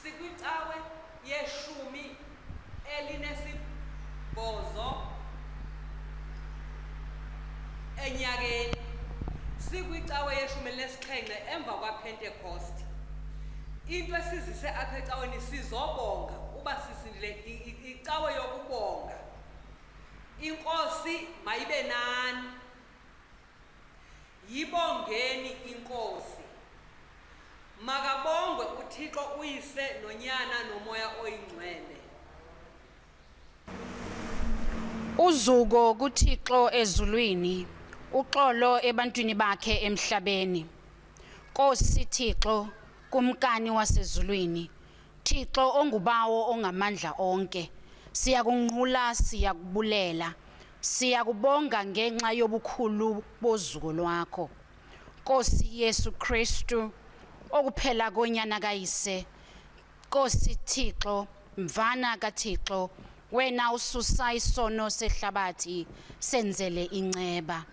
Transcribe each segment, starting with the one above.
Sikwicawe yeshumi elinesibhozo enyakeni. Sikwicawe yeshumi elinesixhenxe emva kwaPentecost. Into esizise apha ecaweni sizobonga uba sisindile, icawe yokubonga. Inkosi mayibe nani. Yibongeni inkosi. Makabongwe uThixo uYise noNyana noMoya oyiNgcwele. Uzuko kuThixo ezulwini, uxolo ebantwini bakhe emhlabeni. Nkosi Thixo, Kumkani wasezulwini, Thixo ongubawo ongamandla onke, siyakunqula, siyakubulela, siyakubonga ngenxa yobukhulu bozuko lwakho. Nkosi Yesu Kristu, okuphela konyana kaYise, Nkosi Thixo, Mvana kaThixo, wena ususa isono sehlabathi, senzele inceba.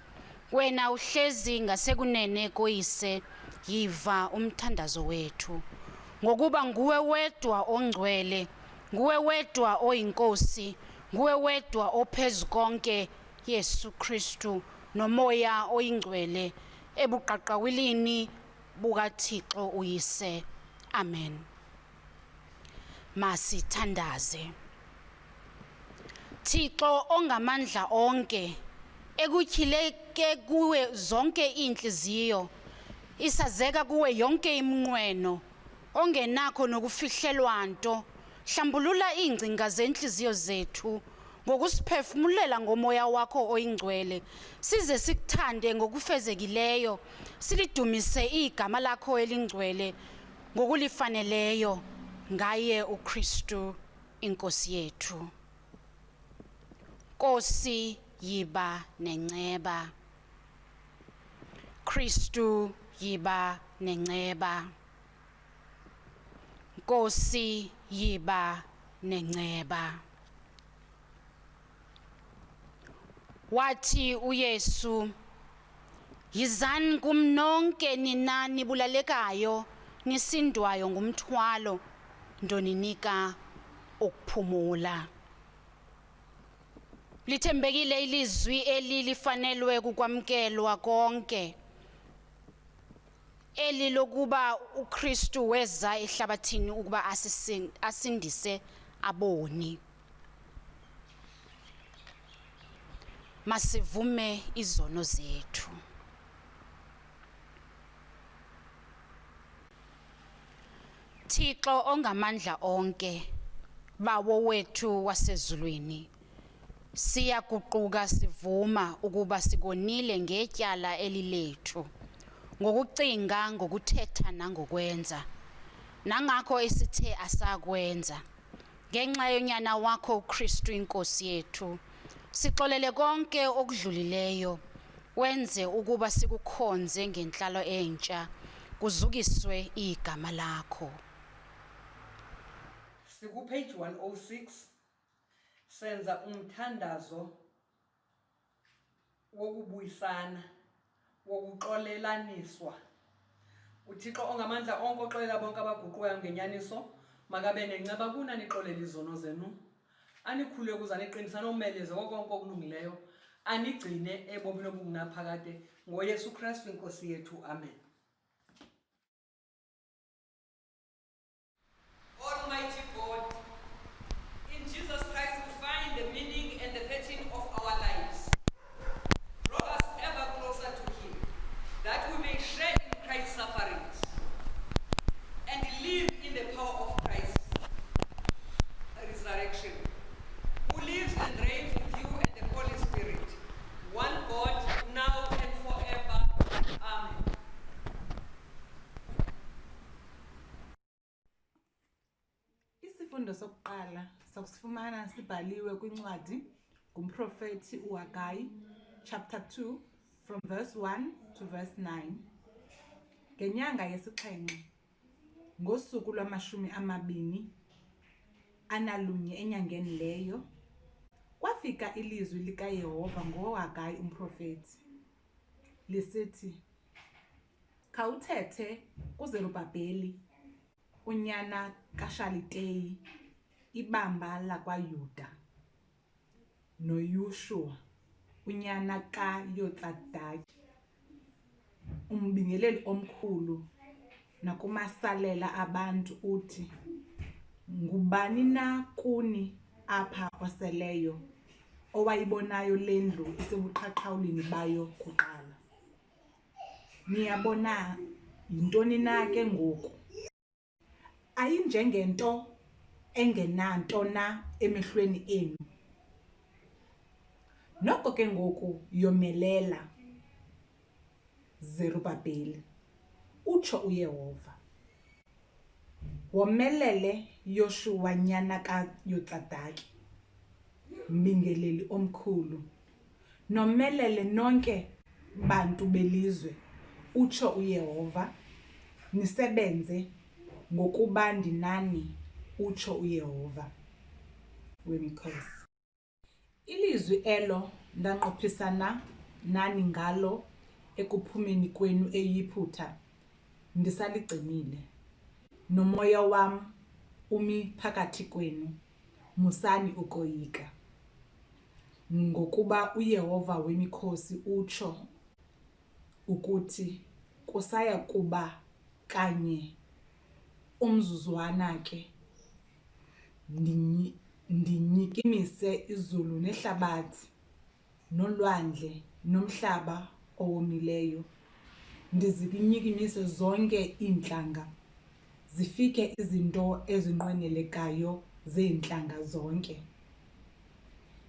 Wena uhlezi ngasekunene koyise, yiva umthandazo wethu. Ngokuba nguwe wedwa ongcwele, nguwe wedwa oyinkosi, nguwe wedwa ophezu konke, Yesu Kristu, noMoya oyingcwele, ebuqaqawilini bukaThixo uYise. Amen. Masithandaze. Thixo ongamandla onke, ekutyhileke kuwe zonke iintliziyo, isazeka kuwe yonke iminqweno, ongenakho nokufihlelwa nto, hlambulula iingcinga zentliziyo zethu ngokusiphefumulela ngomoya wakho oyingcwele, size sikuthande ngokufezekileyo, silidumise igama lakho elingcwele ngokulifaneleyo, ngaye uKristu inkosi yethu. Nkosi, yiba nenceba. Kristu, yiba nenceba. Nkosi, yiba nenceba. Wathi uYesu, yizani kum nonke nina nibulalekayo, nisindwayo ngumthwalo, ndoninika ukuphumula. Lithembekile ilizwi eli lifanelwe kukwamkelwa konke, eli lokuba uKristu weza ehlabathini ukuba asindise aboni. Masivume izono zethu. Thixo ongamandla onke, Bawo wethu wasezulwini, siyaguquka sivuma ukuba sikonile ngetyala elilethu, ngokucinga, ngokuthetha nangokwenza, nangakho esithe asakwenza. Ngenxa yonyana wakho uKristu inkosi yethu, sixolele konke okudlulileyo, wenze ukuba sikukhonze ngenhlalo entsha, kuzukiswe igama lakho. Sikupage 106, senza umthandazo wokubuyisana, wokuxolelaniswa. uThixo ongamandla onke oxolela bonke abaguqukayo ngenyaniso, makabe nenceba kuni anixolele izono zenu, anikhulule ukuze aniqinise anomeleze konke okulungileyo, anigcine ebomini obungunaphakade ngoYesu Kristu inkosi yethu. Amen. Almighty God, in Jesus Christ we find the meaning and the pattern of our lives. Draw us ever closer to him, that we may share in Christ's sufferings and live in the power of Christ's resurrection, who lives and reigns with you and the Holy Spirit, Sakusifumana sibhaliwe kwincwadi ngumprofeti uHagayi, chapter 2, from verse 1 to verse 9. Ngenyanga yesixhenxe, ngosuku lwamashumi amabini analunye enyangeni leyo, kwafika ilizwi likaYehova ngoHagayi umprofeti, lisithi, Khawuthethe kuZerubhabheli, unyana kaShaliteyi, ibamba lakwaYuda, noYoshuwa, unyana kaYotsadaki, umbingeleli omkhulu, nakumasalela abantu uthi, Ngubani na kuni apha oseleyo owayibonayo le ndlu isebuqaqawulini bayo kuqala? Niyabona yintoni na ke ngoku? Ayinjengento engenanto na emehlweni enu? Noko ke ngoku yomelela, Zerubhabheli, utsho uYehova. Womelele, Yoshuwa nyana kaYotsadaki, mbingeleli omkhulu. Nomelele nonke bantu belizwe, utsho uYehova, nisebenze, ngokuba ndinani, utsho uYehova wemikhosi. Ilizwi elo ndanqophisana nani ngalo ekuphumeni kwenu eYiputa ndisaligcinile, nomoya wam umi phakathi kwenu, musani ukoyika. Ngokuba uYehova wemikhosi utsho ukuthi, kusaya kuba kanye umzuzwana ke, ndinyikimise izulu nehlabathi, nolwandle nomhlaba owomileyo, ndizinyikimise zonke iintlanga, zifike izinto ezinqwenelekayo zeentlanga zonke.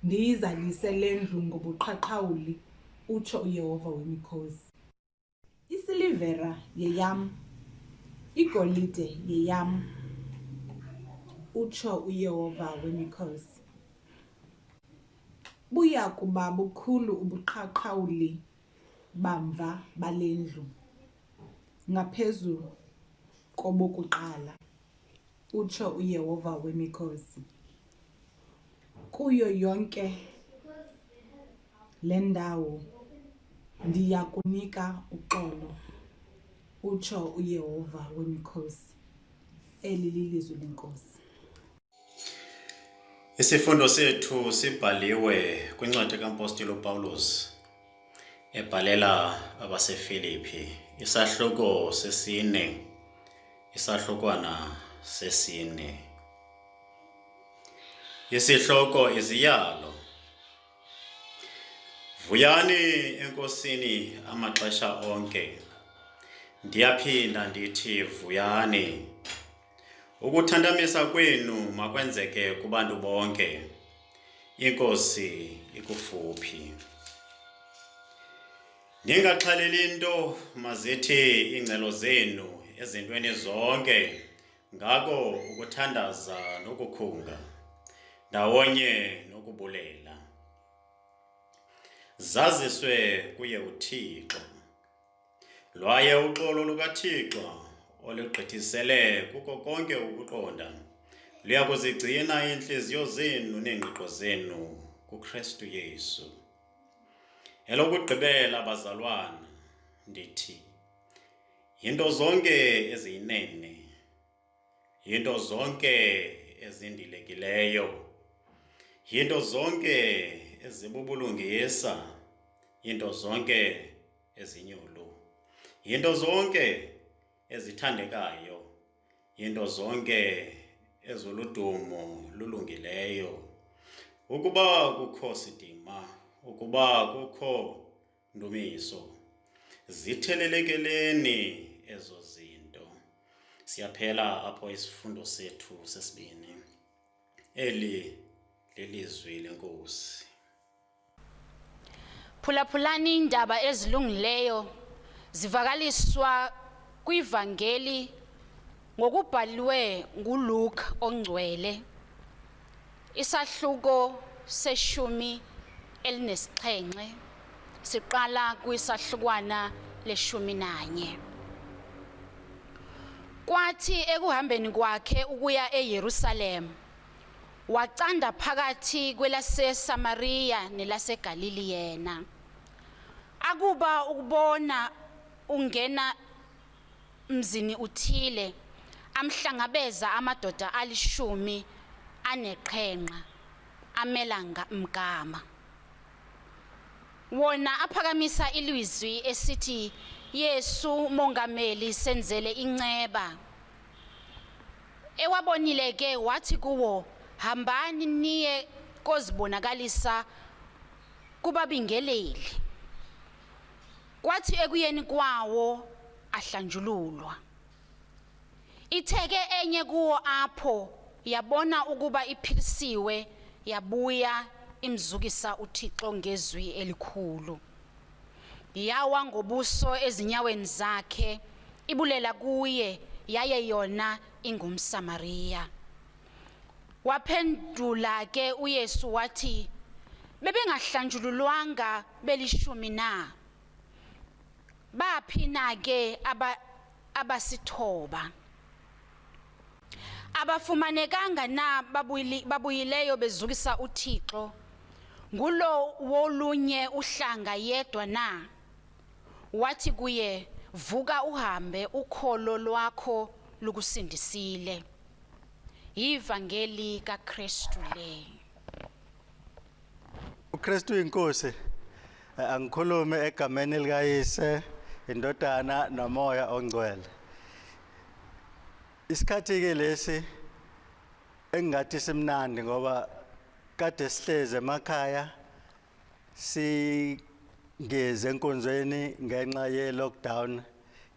Ndiyizalise le ndlu ngobuqhaqhawuli, utsho uYehova wemikhosi. Isilivera yeyam, igolide yeyam, utsho uYehova wemikhosi. Buya kuba bukhulu ubuqhaqhawuli bamva bale ndlu, ngaphezu kobokuqala, utsho uYehova wemikhosi. Kuyo yonke le ndawo ndiya kunika uxolo, utsho uYehova wemikhosi. Eli lilizwi leNkosi. Isifundo sethu sibhaliwe kwincwadi kaMpostile uPawulos ebhalela abaseFilipi, isahluko sesine, isahlukwana sesine. Isihloko iziyalo. Vuyani eNkosini amaxesha onke. Ndiyaphinda ndithi vuyani. Ukuthantamisa kwenu makwenzeke kubantu bonke. INkosi ikufuphi. Ningaxhaleli nto, mazithi iingcelo zenu ezintweni zonke Ngako ukuthandaza nokukhunga ndawonye nokubulela zaziswe kuye uThixo. Lwaye uxolo lukaThixo olugqithisele kuko konke ukuqonda luya kuzigcina iintliziyo zenu neengqiqo zenu kuKristu Yesu. Elokugqibela, bazalwana, ndithi Yinto zonke eziyinene, yinto zonke ezindilekileyo, yinto zonke ezibubulungisa, yinto zonke ezinyulu, yinto zonke ezithandekayo, yinto zonke ezoludumo lulungileyo. Ukuba kukho sidima, ukuba kukho Ndumiso, Zithelelekeleni ezo zinto. Siyaphela apho isifundo sethu sesibini. Eli lilizwi leNkosi. Phulaphulani iindaba ezilungileyo zivakaliswa kwivangeli ngokubhaliwe nguLuke ongcwele. Isahluko se-17 siqala kwisahlukwana le-11. Kwathi ekuhambeni kwakhe ukuya eYerusalem, wacanda phakathi kwelaseSamariya nelaseGalili yena. Akuba ukubona ungena mzini uthile, amhlangabeza amadoda 10 aneqhenqa amela mgama. Wona aphakamisa ilizwi esithi, "Yesu Mongameli, senzele inceba." Ewabonile ke wathi kuwo, "Hambani niye kozibonakalisa kubabingeleli." Kwathi ekuyeni kwawo ahlanjululwa. Itheke enye kuwo apho yabona ukuba iphilisiwe, yabuya imzukisa uThixo ngezwi elikhulu. Yawa ngobuso ezinyaweni zakhe, ibulela kuye, yaye yona ingumSamariya. Waphendula ke uYesu wathi, "Bebengahlanjululwanga beli-10 na? Baphi na ke abasithoba? Abafumanekanga na babuyileyo bezukisa uThixo? Ngulo wolunye uhlanga yedwa na?" Wathi kuye, "Vuka uhambe, ukholo lwakho lukusindisile." Ivangeli kaKristu le. uKristu inkosi. Angikhulume egameni likaYise, iNdodana noMoya oNgcwele. Isikhathi ke lesi engathi simnandi ngoba kade sihleze emakhaya singeze enkonzweni ngenxa ye lockdown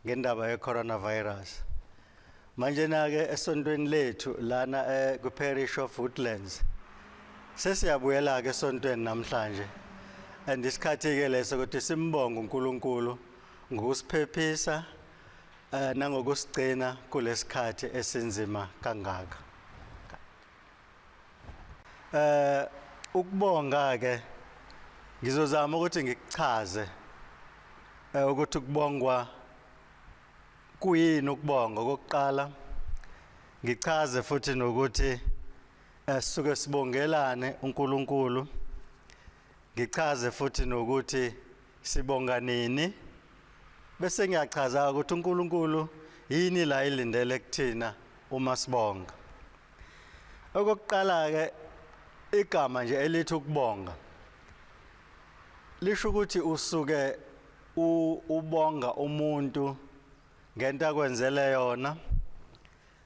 ngendaba ye coronavirus. Manje na ke esontweni lethu lana ku Parish of Woodlands sesiyabuyela ke esontweni namhlanje. And isikhathi ke leso ukuthi simbonge uNkulunkulu ngokusiphephisa nangokusigcina kulesikhathi esinzima kangaka. Ukubonga ke ngizozama ukuthi ngikuchaze ukuthi ukubongwa kuyini. Ukubonga okokuqala ngichaze futhi nokuthi sisuke sibongelane uNkulunkulu, ngichaze futhi nokuthi sibonga nini, bese ngiyachaza ukuthi uNkulunkulu yini la ilindele kuthina uma sibonga. Okokuqala ke igama nje elithi ukubonga lisho ukuthi usuke ubonga umuntu ngento akwenzele yona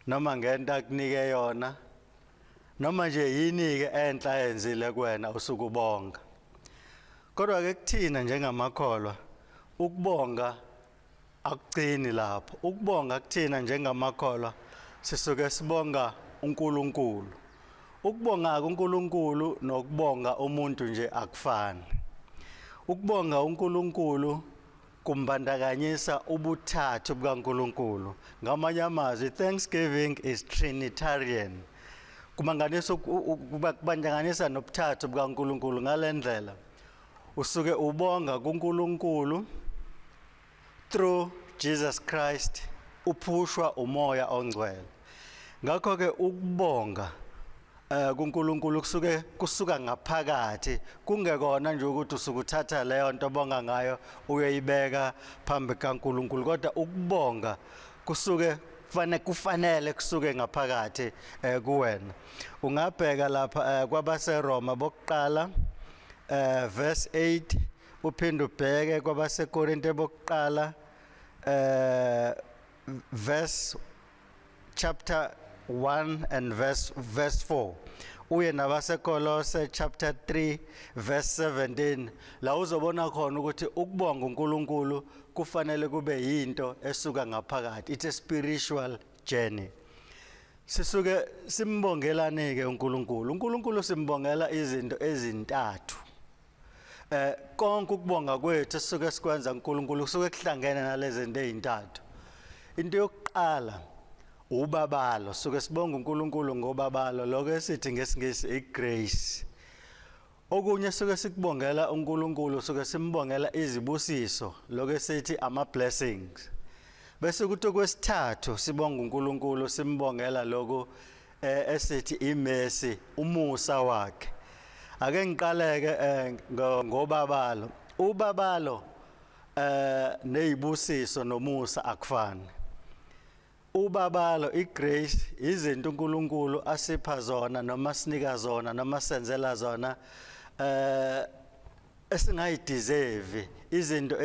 noma ngento akunike yona noma nje yini ke enhla ayenzile kuwena, usuke ubonga. Kodwa ke kuthina njengamakholwa ukubonga akugcini lapho. Ukubonga kuthina njengamakholwa sisuke sibonga uNkulunkulu. Ukubonga uNkulunkulu nokubonga umuntu nje akufani. Ukubonga uNkulunkulu kumbandakanyisa ubuthathu bukaNkulunkulu. Ngamanye amazwi, thanksgiving is trinitarian. Kumanganisa kubandakanisa nobuthathu bukaNkulunkulu. Ngalendlela usuke ubonga kuNkulunkulu through Jesus Christ, uphushwa uMoya oNgcwele. Ngakho ke ukubonga kuNkulunkulu kusuke kusuka ngaphakathi, kungekona nje ukuthi usukuthatha leyo nto bonga ngayo uyoyibeka phambi kaNkulunkulu, kodwa ukubonga kusuke kufanele kusuke ngaphakathi kuwena. Ungabheka lapha kwabaseRoma bokuqala verse 8, uphinde ubheke kwabaseKorinte bokuqala verse chapter 1 and verse 4, uye nabaseKolose chapter 3 verse 17, la uzobona khona ukuthi ukubonga uNkulunkulu kufanele kube yinto esuka ngaphakathi. It's a spiritual journey. Sisuke simbongelane ke uNkulunkulu. uNkulunkulu simbongela izinto ezintathu. Konke ukubonga kwethu sisuke sikwenza uNkulunkulu kusuke kuhlangene nalezi zinto ezintathu. Into yokuqala, Ubabalo, suke sibonga uNkulunkulu ngobabalo, lokho esithi ngesiNgisi igrace. Okunye suke sikubongela uNkulunkulu, suke simbongela izibusiso, lokho esithi ama blessings. Bese kuthi okwesithathu sibonga uNkulunkulu simbongela lokho esithi imercy, umusa wakhe. Ake ngiqaleke ngobabalo. Ubabalo nezibusiso nomusa akufani. Ubabalo, igrace, izinto uNkulunkulu asipha zona noma sinika zona noma senzela zona esingayideserve, izinto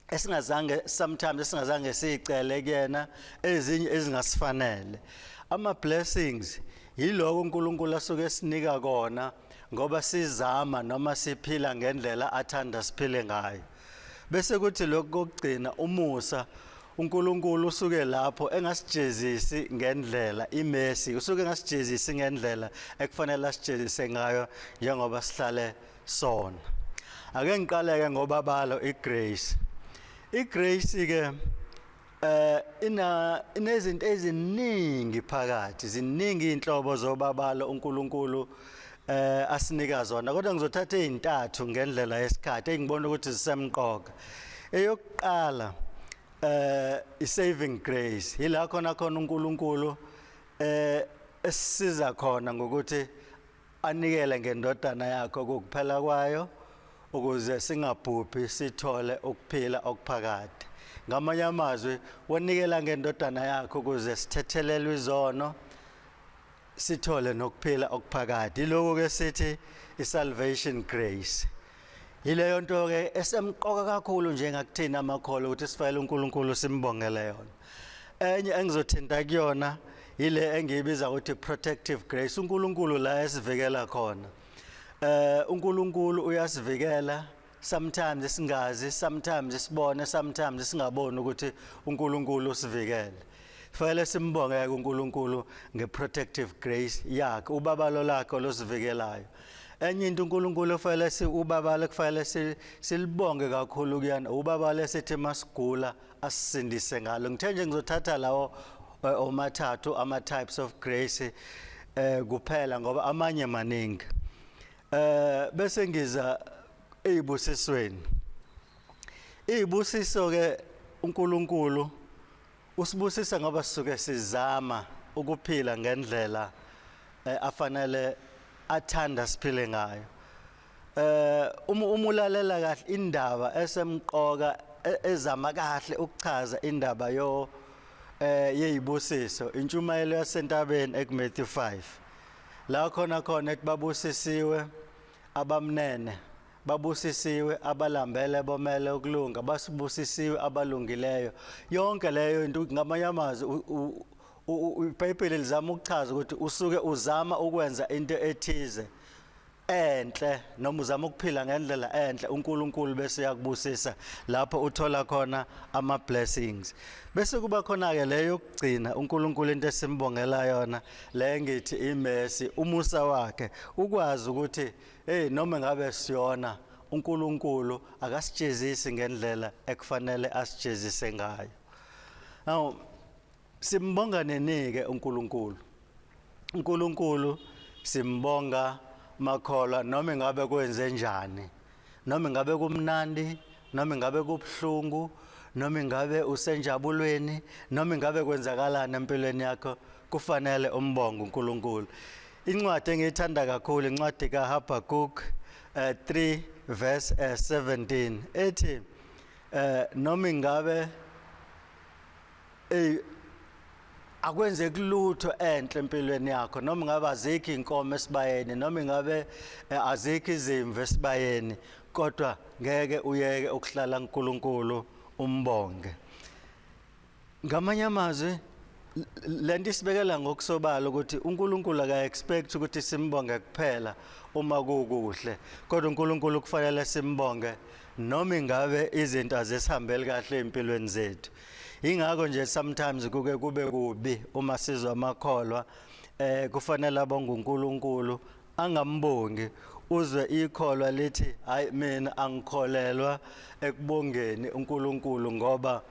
esingazange sometimes esingazange sicele kuyena, ezinye ezingasifanele. Ama blessings yiloko uNkulunkulu asuke esinika kona ngoba sizama noma siphila ngendlela athanda siphile ngayo. Bese kuthi lokhu kokugcina, umusa, uNkulunkulu usuke lapho engasijezisi ngendlela, imercy, usuke engasijezisi ngendlela ekufanele asijezise ngayo njengoba sihlale sona. Ake ngiqaleke ngobabalo, igrace. Igrace ke ina inezinto eziningi phakathi, ziningi inhlobo zobabalo uNkulunkulu asinika zona, kodwa ngizothatha ezintathu ngendlela yesikhathi engibona ukuthi zisemqoka. Eyokuqala i-saving grace, ila khona khona uNkulunkulu esisiza khona ngokuthi anikele ngendodana yakhe kuphela kwayo ukuze singabhubhi, sithole ukuphila okuphakade. Ngamanye amazwi, wanikela ngendodana yakhe ukuze sithethelelwe izono, sithole nokuphila okuphakade. Iloko ke sithi i-salvation grace. Yileyo nto ke esemqoka kakhulu njengakuthina amakholwa ukuthi sifayele uNkulunkulu simbongele yona. Enye engizothinta kuyona ile engiyibiza ukuthi protective grace, uNkulunkulu la esivikela khona. uNkulunkulu uyasivikela, sometimes singazi, sometimes sibone, sometimes singaboni ukuthi uNkulunkulu usivikele. Fanele simbonge uNkulunkulu ngeprotective grace yakhe, ubabalo lakhe olusivikelayo. Enye into uNkulunkulu fanele si ubabalo kufanele silibonge kakhulu kuyena, ubabalo esithi masigula asisindise ngalo. Ngithe nje ngizothatha lawo omathathu ama types of grace kuphela ngoba amanye maningi. Bese ngiza ezibusisweni. Izibusiso ke uNkulunkulu usibusisa ngoba sisuke sizama ukuphila ngendlela afanele athanda siphile ngayo. Uma umulalela kahle indaba esemqoka ezama kahle ukuchaza indaba yo yezibusiso, intshumayelo yasentabeni ekuMatthew 5, la khona khona ethi babusisiwe abamnene, babusisiwe abalambele bomele ukulunga, basibusisiwe abalungileyo. Yonke leyo into, ngamanye amazwi, iBhayibheli lizama ukuchaza ukuthi usuke uzama ukwenza into ethize enhle noma uzama ukuphila ngendlela enhle, uNkulunkulu bese yakubusisa lapho uthola khona ama blessings. Bese kuba khona ke leyo yokugcina uNkulunkulu into esimbongela yona, le ngithi imercy, umusa wakhe, ukwazi ukuthi hey, noma ngabe siyona, uNkulunkulu akasijezisi ngendlela ekufanele asijezise ngayo. Now simbonga nenike uNkulunkulu? uNkulunkulu simbonga makholwa noma ngabe kwenze njani, noma ngabe kumnandi, noma ngabe kubhlungu, noma ngabe usenjabulweni, noma ngabe kwenzakalani empilweni yakho, kufanele umbonge uNkulunkulu. Incwadi engiyithanda kakhulu incwadi kaHabakkuk 3 verse 17 ethi noma ngabe akwenzeki lutho enhle empilweni yakho, noma ngabe azikho inkomo esibayeni, noma ngabe azikho izimvu esibayeni, kodwa ngeke uyeke ukuhlala uNkulunkulu umbonge. Ngamanye amazwi, lento isibekela ngokusobala ukuthi uNkulunkulu aka expect ukuthi simbonge kuphela uma kukuhle, kodwa uNkulunkulu kufanele simbonge noma ingabe izinto azisihambeli kahle empilweni zethu. Ingakho nje sometimes kuke kube kubi uma sizwa amakholwa kufanele abonge uNkulunkulu angambongi, uzwe ikholwa lithi hayi, mina angikholelwa ekubongeni uNkulunkulu ngoba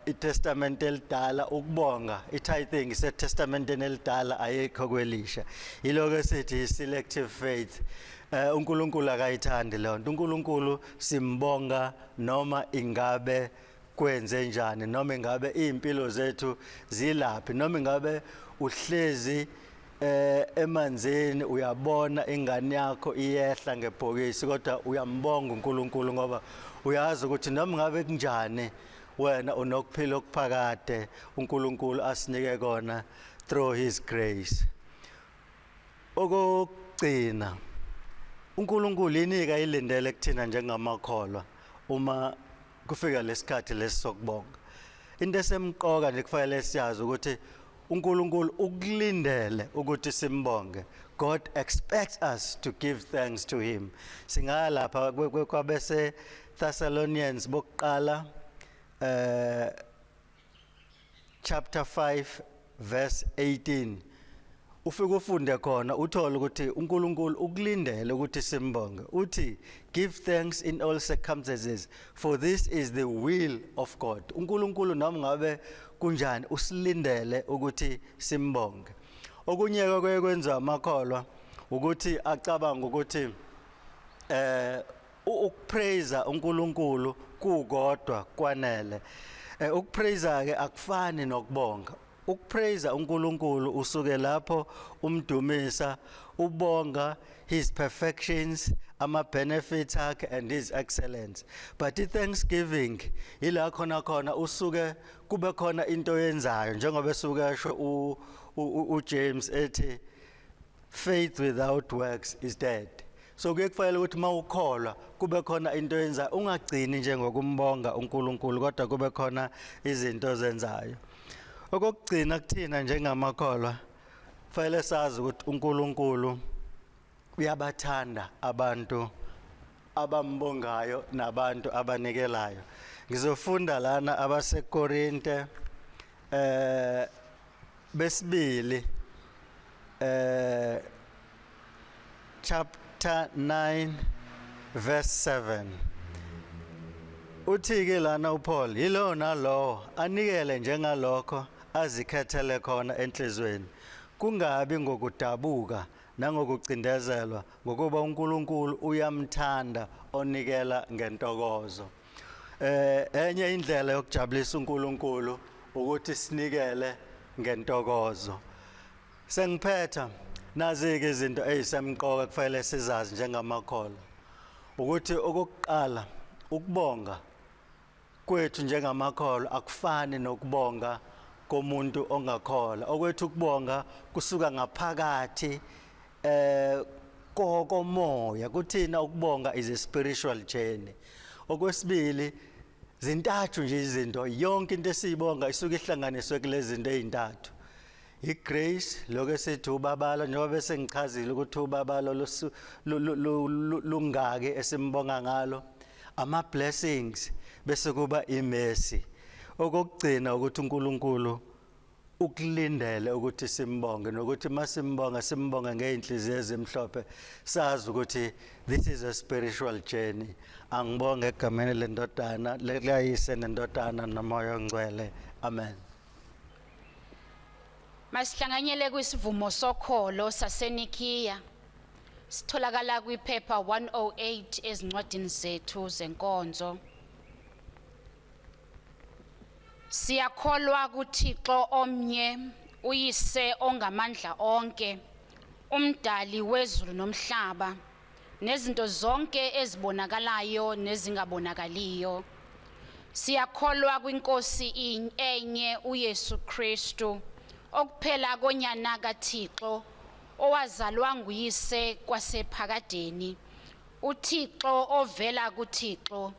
iTestament elidala ukubonga, i-tithing iseTestamenteni elidala, ayikho kwelisha. Yiloko esithi selective faith. UNkulunkulu akayithandi leyo nto. UNkulunkulu simbonga noma ingabe kwenze njani, noma ingabe izimpilo zethu zilaphi, noma ingabe uhlezi emanzini uyabona ingane yakho iyehla ngebhokisi, kodwa uyambonga uNkulunkulu ngoba uyazi ukuthi noma ngabe kunjani wena unokuphila okuphakade uNkulunkulu asinike kona through his grace. Okugcina, uNkulunkulu inika ilindele kuthina njengamakholwa uma kufika lesikhathi lesokubonga. Into esemqoka nje kufanele siyazi ukuthi uNkulunkulu ukulindele ukuthi simbonge. God expects us to give thanks to him. Singaya lapha kwabese Thessalonians bokuqala chapter 5 verse 18. Ufike ufunde khona, uthole ukuthi uNkulunkulu ukulindele ukuthi simbonge. Uthi, "Give thanks in all circumstances, for this is the will of God." UNkulunkulu noma ngabe kunjani usilindele ukuthi simbonge. Okunye ke kwenza amakholwa ukuthi acabanga ukuthi ukupraise uNkulunkulu kukodwa kwanele. Ukupraise ke akufani nokubonga. Ukupraise uNkulunkulu usuke lapho umdumisa, ubonga his perfections, ama benefits akhe and his excellence, but i thanksgiving ila khona khona usuke kube khona into oyenzayo, njengoba esuke esho uJames ethi, "Faith without works is dead." So kuye kufanele ukuthi mawukholwa kube khona into oyenzayo, ungagcini nje ngokumbonga uNkulunkulu, kodwa kube khona izinto ozenzayo. Okokugcina, kuthina njengamakholwa fanele sazi ukuthi uNkulunkulu uyabathanda abantu abambongayo nabantu abanikelayo. Ngizofunda lana abaseKorinte besibili chapter 9 verse 7. Uthi ke lana uPaul, "Yilo nalowo anikele njengalokho azikhethele khona enhlizweni, kungabi ngokudabuka nangokucindezelwa, ngokuba uNkulunkulu uyamthanda onikela ngentokozo." Enye indlela yokujabulisa uNkulunkulu ukuthi sinikele ngentokozo. Sengiphetha, nazi ke izinto ezisemqoka kufanele sizazi njengamakholwa, ukuthi okokuqala, ukubonga kwethu njengamakholwa akufani nokubonga komuntu ongakholwa. Okwethu ukubonga kusuka ngaphakathi kokomoya. Kuthina ukubonga is a spiritual journey. Okwesibili, zintathu nje izinto, yonke into esiyibonga isuke ihlanganiswe kulezi zinto ezintathu: igrace, lokho esithi ubabalo, njengoba bese ngichazile ukuthi ubabalo lungaki esimbonga ngalo, ama blessings, bese kuba imercy. Okokugcina, ukuthi uNkulunkulu ukulindele ukuthi simbonge, nokuthi masimbonga simbonge ngeinhliziyo ezimhlophe, sazi ukuthi this is a spiritual journey. Angibonge egameni lendodana, leyise, nendodana, noMoya oNgcwele. Amen. Masihlanganyele kwisivumo sokholo saseNikiya. Sitholakala kwiphepha 108 ezincwadini zethu zenkonzo. Siyakholwa kuThixo omnye, uYise ongamandla onke, umdali wezulu nomhlaba, nezinto zonke ezibonakalayo nezingabonakaliyo. Siyakholwa kwinkosi enye uYesu Kristu, okuphela konyana kaThixo, owazalwa nguyise kwasephakadeni, uThixo ovela kuThixo,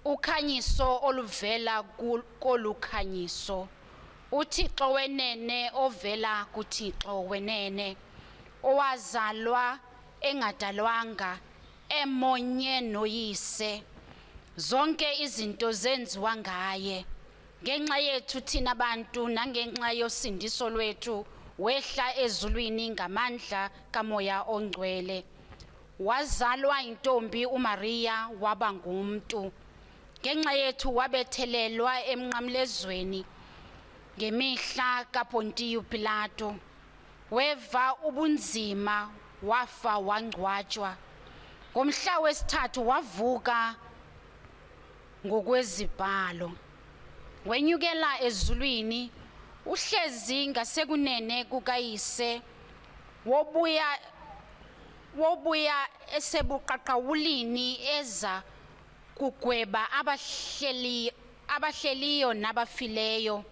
ukhanyiso oluvela kolukhanyiso, uThixo wenene ovela kuThixo wenene, owazalwa engadalwanga, emonye noyise. Zonke izinto zenziwa ngaye. Ngenxa yethu thina bantu nangenxa yosindiso lwethu wehla ezulwini ngamandla kaMoya oNgcwele, wazalwa intombi uMaria, waba ngumuntu. Ngenxa yethu wabethelelwa emnqamlezweni ngemihla kaPontiyo Pilato. Weva ubunzima, wafa, wangcwatshwa. Ngomhla wesithathu wavuka ngokwezibhalo. Wenyukela ezulwini, uhlezi ngasekunene kukaYise, wobuya esebuqaqawulini eza kugweba abahleliyo nabafileyo.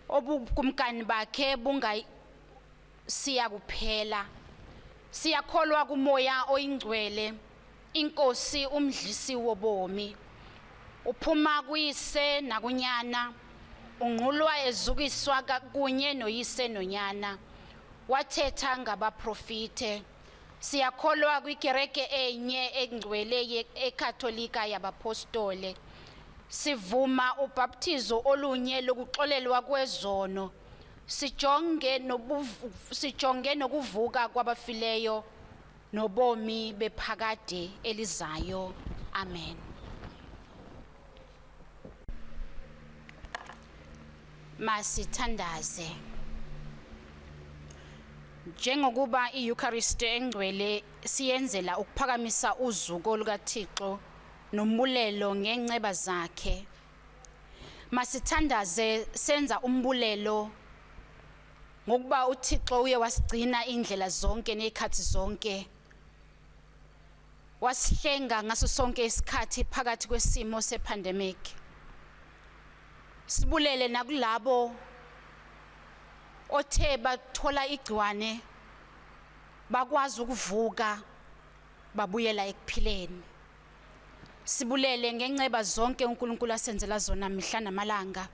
Obukumkani bakhe bungasiya kuphela. Siyakholwa kuMoya oyiNgcwele, iNkosi umdlisi wobomi. Uphuma kuyise nakunyana, unqulwa ezukiswa kunye noyise nonyana. Wathetha ngabaprofite. Siyakholwa kwikereke enye engcwele eKatolika yabapostole. Sivuma ubhaptizo olunye lokuxolelwa kwezono. Sijonge nokuvuka kwabafileyo nobomi bephakade elizayo. Amen. Masithandaze. Njengokuba iEucharist engcwele siyenzela ukuphakamisa uzuko lukaThixo nombulelo ngenceba zakhe, masithandaze senza umbulelo ngokuba uThixo uye wasigcina indlela zonke nezikhathi zonke, wasihlenga ngaso sonke isikhathi phakathi kwesimo sepandemic. Sibulele nakulabo othe bathola igciwane bakwazi ukuvuka babuyela ekuphileni. Sibulele ngenceba zonke uNkulunkulu asenzela zona mihla namalanga.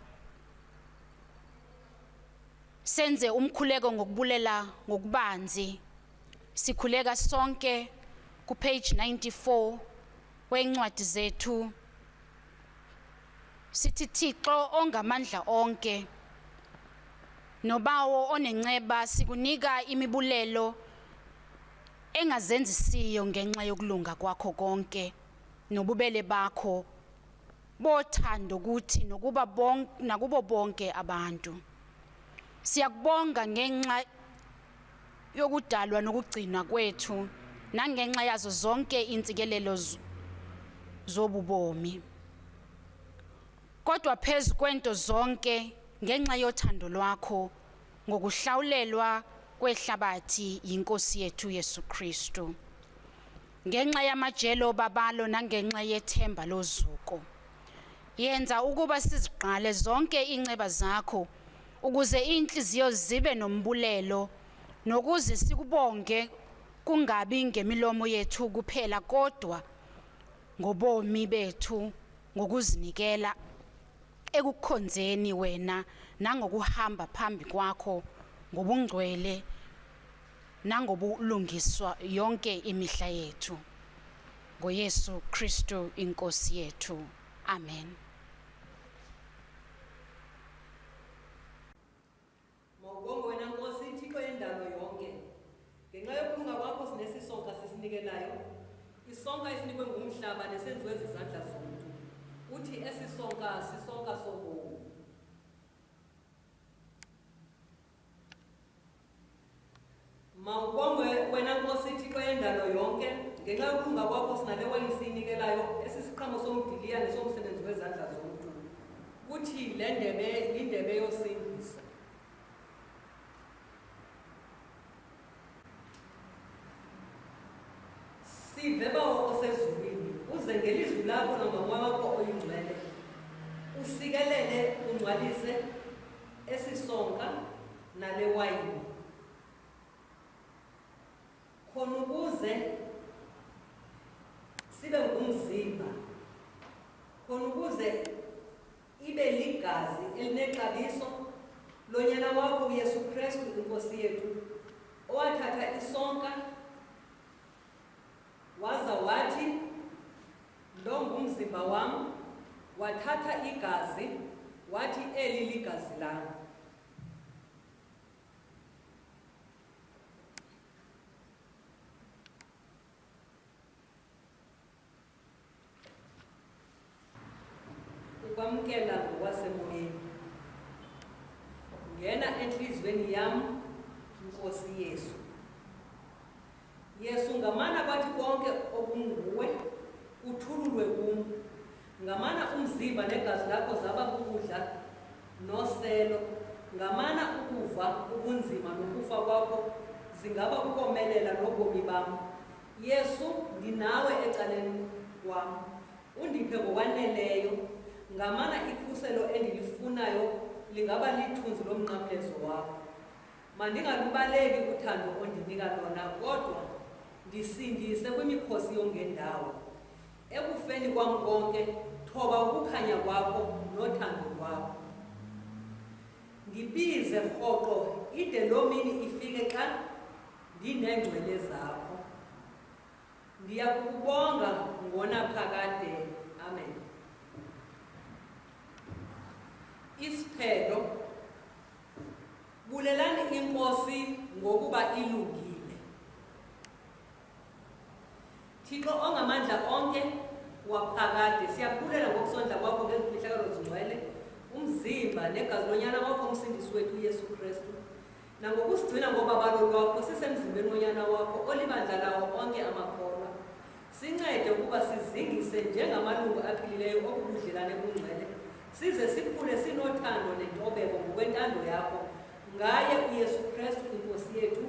Senze umkhuleko ngokubulela ngokubanzi. Sikhuleka sonke ku page 94 wencwadi zethu. Sithi Thixo ongamandla onke nobawo onenceba, sikunika imibulelo engazenzisiyo ngenxa yokulunga kwakho konke nobubele bakho bothando kuthi nokuba bonke nakubo bonke abantu. Siyakubonga ngenxa yokudalwa nokugcinwa kwethu nangenxa yazo zonke intsikelelo zobubomi. Kodwa phezu kwento zonke, ngenxa yothando lwakho ngokuhlawulelwa kwehlabathi yinkosi yethu Yesu Kristu, ngenxa yamajelo babalo nangenxa yethemba lozuko, yenza ukuba siziqale zonke inceba zakho ukuze inhliziyo zibe nombulelo nokuze sikubonge kungabi ngemilomo yethu kuphela kodwa ngobomi bethu, ngokuzinikela ekukhonzeni wena nangokuhamba phambi kwakho ngobungcwele nangobulungiswa yonke imihla yethu. NgoYesu Kristu inkosi yethu. Amen. Mawubonge wena Nkosi Thixo yendalo yonke. Ngenxa yokulunga kwakho sinesisonka sisinikelayo, isonka esinikwe ngumhlaba nesenziwe zizandla zomntu. Uthi esisonka sisonka sobomi. Mawubongwe wena Nkosi Thixo yendalo yonke. Ngenxa yokulunga kwakho sinale wayini siyinikelayo, esisiqhamo somdiliya nesomsebenzi wezandla zomntu. Uthi le ndebe yindebe yosindiso. Sive Bawo osezulwini, uze ngelizwi lakho nangomoya wakho oyingcwele usikelele ungcwalise esisonka nale wayini, khona ukuze sibe ngumzimba, khona ukuze ibe ligazi elinexabiso lonyana wakho uYesu Kristu inkosi yethu, owathatha isonka waza wathi lo ngumzimba wam, wathatha igazi wathi eli ligazi lam. Ukwamkela ngokwasemoyeni. Ngena entliziyweni yam, Nkosi Yesu. Yesu, ngamana kwathi konke okunguwe kuthululwe kum. Ngamana umzimba negazi lakho zaba kukudla noselo. Ngamana ukuva ubunzima nokufa kwakho zingaba kukomelela nobomi bam. Yesu, ndinawe ecaleni kwam. Undiphe ngokwaneleyo. Ngamana ikhuselo endilifunayo lingaba lithunzi lomnqamlezo wakho. Mandingalubaleki uthando ondinika lona, kodwa ndisindise kwimikhosi yongendawo. Ekufeni kwam konke, thoba ukukhanya kwakho nothando lwakho. Ndibize rhoqo ide loo mini ifike xa ndineengcwele zakho. Ndiyakukubonga ngonaphakade. Amen. Isiphelo. Bulelani iNkosi ngokuba ilungile. Thixo ongamandla onke waphakade, siyakubulela ngokusondla kwakho ngezimfihlakalo zingcwele, umzimba negazi lonyana wakho umsindisi wethu uYesu Kristu, nangokusigcina ngobabalo lwakho sisemzimbeni wonyana wakho olibandla lawo onke amakholwa. Sincede ukuba sizingise njengamalungu aphilileyo obubudlelane bungcwele, size sikhule sinothando nentobeko ngokwentando yakho, ngaye uYesu Kristu iNkosi yethu,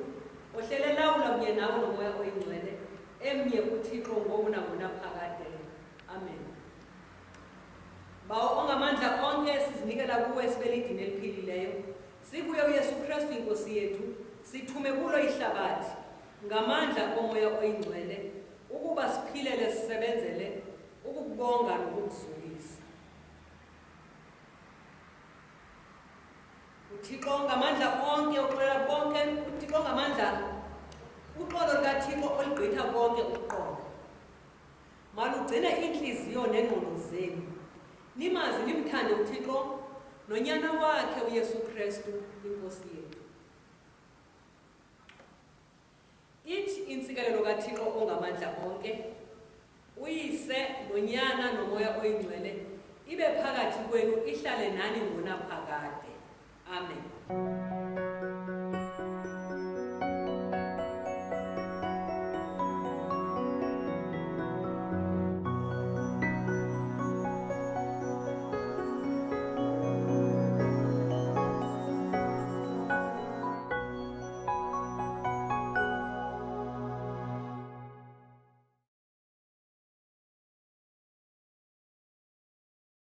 ohlele lawula kunye nawe noMoya oyiNgcwele, emnye uThixo ngoku nangonaphakade. Amen. Bawo ongamandla onke, sizinikela kuwe sibe lidini eliphilileyo. Sikuye uYesu Kristu iNkosi yethu, sithume kulo ihlabathi ngamandla oMoya oyiNgcwele, ukuba siphilele sisebenzele ukukubonga nokukuzukisa. uThixo ngamandla onke uxolela bonke, uThixo ngamandla, uxolo lukaThixo olugqitha konke ukuqonda, malugcine iintliziyo neengqondo zenu, nimazi nimthande uThixo nonyana wakhe uYesu Kristu iNkosi yethu. Ithi intsikelelo kaThixo ongamandla onke, uYise noNyana noMoya oyiNgcwele, ibe phakathi kwenu ihlale nani ngonaphakade. Amen.